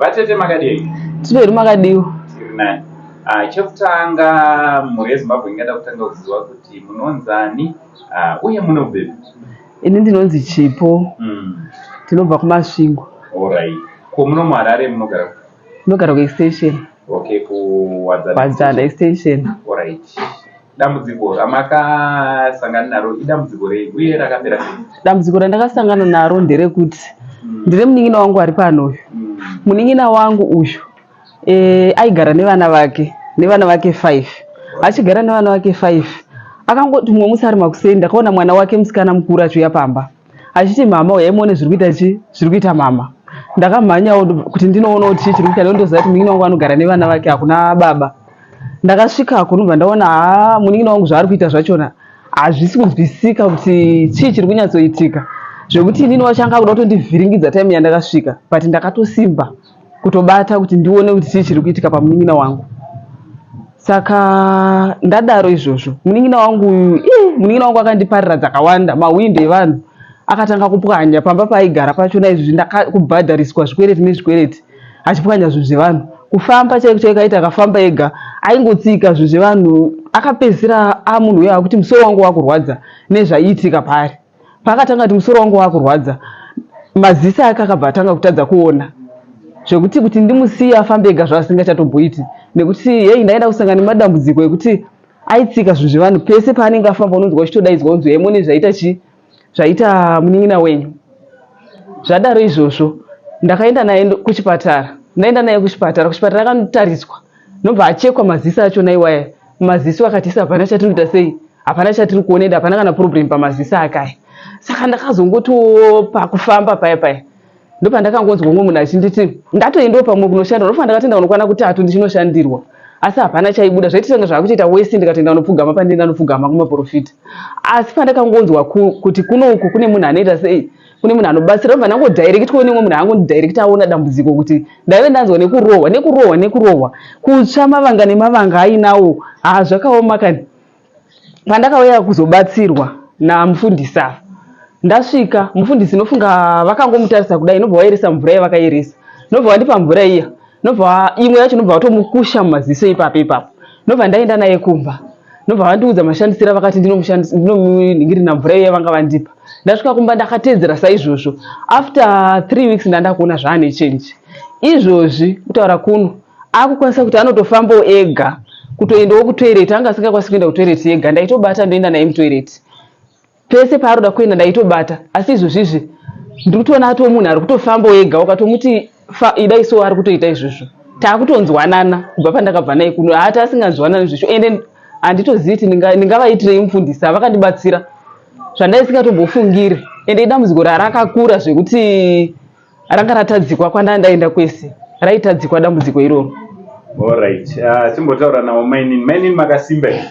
Vatete makadii? Tiri makadiwa. Tiri nani. Ah, chekutanga mhuri yeZimbabwe ingada kutanga kuziva kuti munonzani ah, uye munobvepi? Ini ndinonzi Chipo. Tinobva kuMasvingo. Alright. Ko muno muHarare munogara kupi? Ndinogara kuextension. Okay, kuWadzana. Wadzana extension. Alright. Dambudziko ramakasangana naro idambudziko rei uye rakapera sei? Dambudziko randakasangana naro nderekuti ndine munin'ina wangu ari pano uyu. Munin'ina wangu uyu e, aigara nevana vake nevana vake 5 achigara nevana vake 5 akangoti mumwe musi ari makuseni ndakaona mwana wake musikana mukuru achiuya pamba achiti mama uyai muone zviri kuita chi zviri kuita mama ndakamhanyawo kuti ndinoona kuti chii chiri kuita ndoziva kuti munin'ina wangu anogara nevana vake hakuna baba ndakasvikako ndobva ndaona haa munin'ina wangu zvaari kuita zvachona hazvisi kunzwisika kuti chii chiri kunyatsoitika zvekuti inini wacho anga akuda kutondivhiringidza time yandakasvika but ndakatosimba kutobata kuti ndione kuti chii chiri kuitika pamunin'ina wangu saka ndadaro izvozvo munin'ina wangu uyu ii munin'ina wangu akandiparira dzakawanda mahwindo evanhu akatanga kupwanya pamba paaigara pachona izvi ndakakubhadhariswa zvikwereti nezvikwereti achipwanya zvinhu zvevanhu kufamba chaiko chaiko aiti akafamba ega aingotsika zvinhu zvevanhu akapedzisira amunhu uyo akuti musoro wangu wakurwadza nezvaiitika paari paakatanga kuti musoro wangu wakurwadza maziso ake akabva atanga kutadza kuona zvekuti kuti ndimusiye afambe ega zvaasingachatomboiti nekuti hei ndaida kusangana nemadambudziko ekuti aitsika zvinhu zvevanhu pese paanenge afamba unonzwa uchitodaidzwa unzi hemone zvaita chii zvaita munin'ina wenyu zvadaro izvozvo ndakaenda naye kuchipatara ndaenda naye kuchipatara kuchipatara akanotariswa nobva achekwa maziso achona iwaya maziso akati isa hapana chatiri kuita sei hapana chatiri kuona ende hapana kana problem pamaziso akaya saka ndakazongotiwo pakufamba paya paya ndopandakangonzwa umwe munhu achinditi ndatoendawo pamwe kunoshandwa ndofanira ndakatoenda kunokwana kutatu ndichinoshandirwa asi hapana chaibuda zvaiti tanga zvakutoita wese ndikatoenda kunopfugama pandenda nopfugama kumaprofita asi pandakangonzwa kuti kuno uku kune munhu anoita sei kune munhu anobatsira ndobva ndangodhairekitwa nemwe munhu angondidhairekita aona dambudziko kuti ndaive ndanzwa nekurohwa nekurohwa nekurohwa kutsva mavanga nemavanga ainawo haa zvakaoma kani pandakauya kuzobatsirwa namufundisi ava ndasvika mufundisi nofunga vakangomutarisa kudai nobva vaeresa mvura yavakaeresa nobva vandipa mvura iya nobva imwe yacho nobva vatomukusha mumaziso ipapo ipapo nobva ndaenda naye kumba nobva vandiudza mashandisiro avakati ndinomunhingirina mvura iya vanga vandipa ndasvika kumba ndakateedzera saizvozvo after three weeks ndandakuona zvaane change izvozvi kutaura kuno akukwanisa kuti anotofambawo ega kutoendawo kutoilet anga asingakwanisi kuenda kutoilet ega ndaitobata ndoenda naye mutoilet pese paaroda kuenda ndaitobata asi izvozvizvi ndiri kutoona atoo munhu ari kutofambawo ega ukatomuti idai so ari kutoita izvozvo taakutonzwanana kubva pandakabva naye kuno haati asinganzwanani zvecho ende handitozivi kuti ndingavaitirei mufundisi avakandibatsira zvandaisingatombofungira ende idambudziko rarakakura zvekuti ranga ratadzikwa kwandandaenda kwese raitadzikwa dambudziko iroro Alright, timbotaura navo mainini. Mainini makasimba here?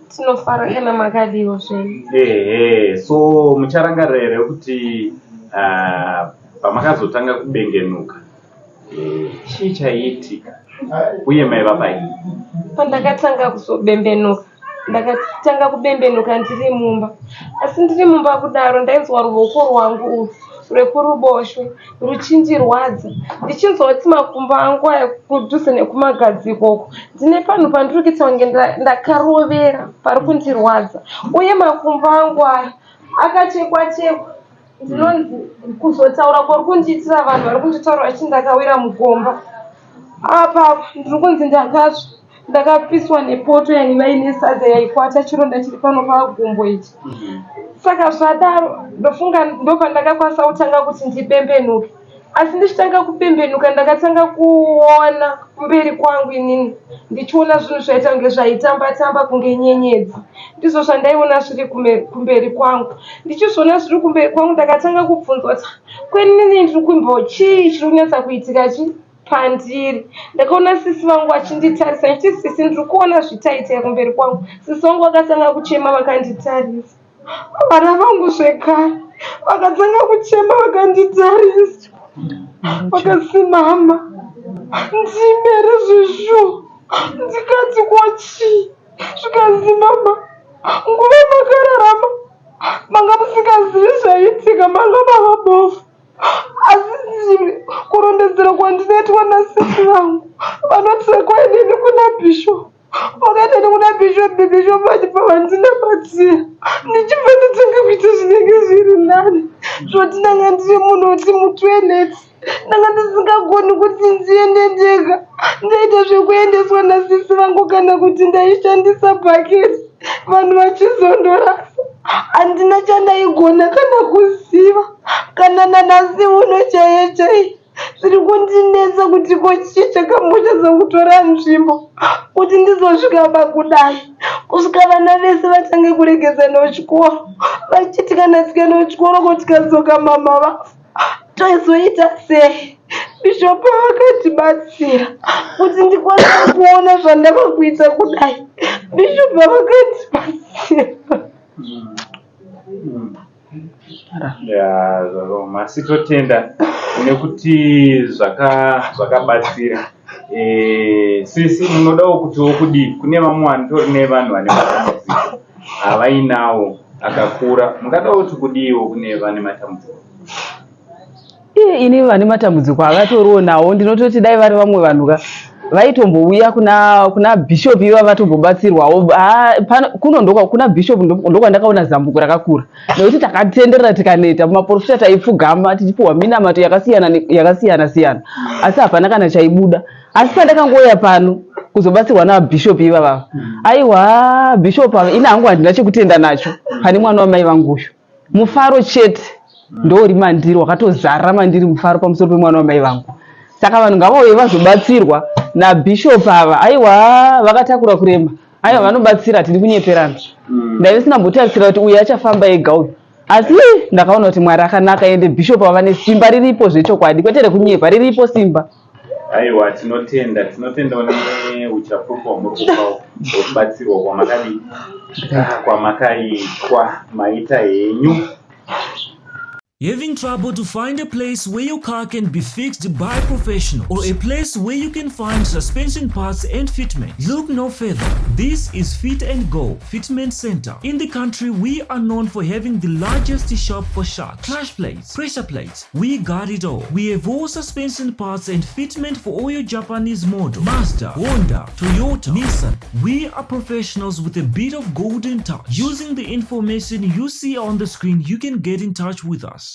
Tinofara kana makadiwo zvenyu. Ehe, so mucharangarira here kuti pamakazotanga kubengenuka chii chaiitika uye maiva pai? Pandakatanga kuzobembenuka ndakatanga kubembenuka ndiri mumba asi ndiri mumba kudaro ndainzwa ruoko rwangu urwu rwekuruboshwe ruchindirwadza ndichinzwa kuti makumbo angu aya kudhuze nekumagadziko uku ndine panhu pandiri kuita kunge ndakarovera pari kundirwadza uye makumbo angu aya akachekwa chekwa ndinonzi kuzotaura kwari kundiitira vanhu vari kunditaura vachiti ndakawira mugomba apa apa ndiri kunzi ndakatsva ndakapiswa nepoto yaiva ine sadza yaikwata chironda chiri pano pagumbo ichi saka zvadaro ndofunga ndopandakakwanisa kutanga kuti ndipembenuke asi ndichitanga kupembenuka ndakatanga kuona kumberi kwangu inini ndichiona zvinhu zvaita kunge zvaitamba tamba kunge nyenyedzi ndizvo zvandaiona zviri kumberi kwangu ndichizviona zviri kumberi kwangu ndakatanga kubvunzwa kuti kwenini ndiri kumbo chii chiri kunyatsa kuitika chii pandiri ndakaona sisi vangu vachinditarisa ndichiti sisi ndiri kuona zvitaitai kumberi kwangu sisi vangu vakatanga kuchema vakanditarisa vana vangu zvekare vakatanga kuchema vakanditarisa vakasimama ndimere zvezvo ndikati kwachii zvikanzi mama nguva makararama manga musingazivi zvaiitika manga mava bofu. Asi kurondedzera kwandinoitwa nasisi vangu vanoti kwainini kuna bishop vakaita nekuna bishop bishop vachibva vandinamatira ndichibva ndatanga kuita zvinenge zviri nani zvoti ndanga ndiri munhu woti mutoilet ndanga ndisingagoni kuti ndiende ndega ndaita zvekuendeswa nasisi vangu kana kuti ndaishandisa bhaketi vanhu vachizondorasa handina chandaigona kana kuziva kana nanhasi uno chaiye chaiye zviri kundinetsa kuti ko chii chakambochadza kutora nzvimbo kuti ndizosvika pakudai kusvika vana vese vatange kuregedzana kuchikoro vachiti kana tikaenda kuchikoro ko tikadzoka mama vafa tozoita sei bishop vakatibatsira kuti ndikwanise kuona zvandava kuita kudai bishop vakatibatsira Ya, zvakaoma asi totenda nekuti zvakabatsira sisi munodawo kutiwo kudii kune vamwe vanotori nevanhu vane matambudziko avainawo akakura mungadawo kuti kudiiwo kune vane matambudziko Iye ini vane matambudziko havatoriwo nawo ndinototi dai vari vamwe vanhu ka vaitombouya kuna kuna bishop iva vatombobatsirwawo kuno ndokwa kuna bishop ndokwandakaona zambuko rakakura nekuti takatenderera tikaneta mumaprofita taipfugama tichipiwa minamato yakasiyana yakasiyana siyana asi hapana kana chaibuda asi pandakangouya pano kuzobatsirwa nabishop ivava aiwa bishop ava ini hangu handina chekutenda nacho pane mwana wamai vanguyo mufaro chete ndouri mandiri wakatozara mandiri mufaro pamusoro pemwana wamai vangu saka vanhu ngavauye vazobatsirwa nabishop ava aiwa vakatakura kurema aiwa vanobatsira tiri kunyeperana ndaive sinambotarisira kuti uyu achafamba ega uyu asi ndakaona kuti mwari akanaka ende bishop ava vane simba riripo zvechokwadi kwete rekunyepa riripo simba Aiwa tinotenda tinotendawo neuchapupu hwamuri kupawo hwekubatsirwa kwamakadii kwamakaitwa maita henyu Having trouble to find a place where your car can be fixed by professionals or a place where you can find suspension parts and fitment? Look no further. This is Fit and Go Fitment Center. In the country, we are known for having the largest shop for shocks, clutch plates, pressure plates. We got it all. We have all suspension parts and fitment for all your Japanese models. Mazda, Honda, Toyota, Nissan. We are professionals with a bit of golden touch. Using the information you see on the screen, you can get in touch with us.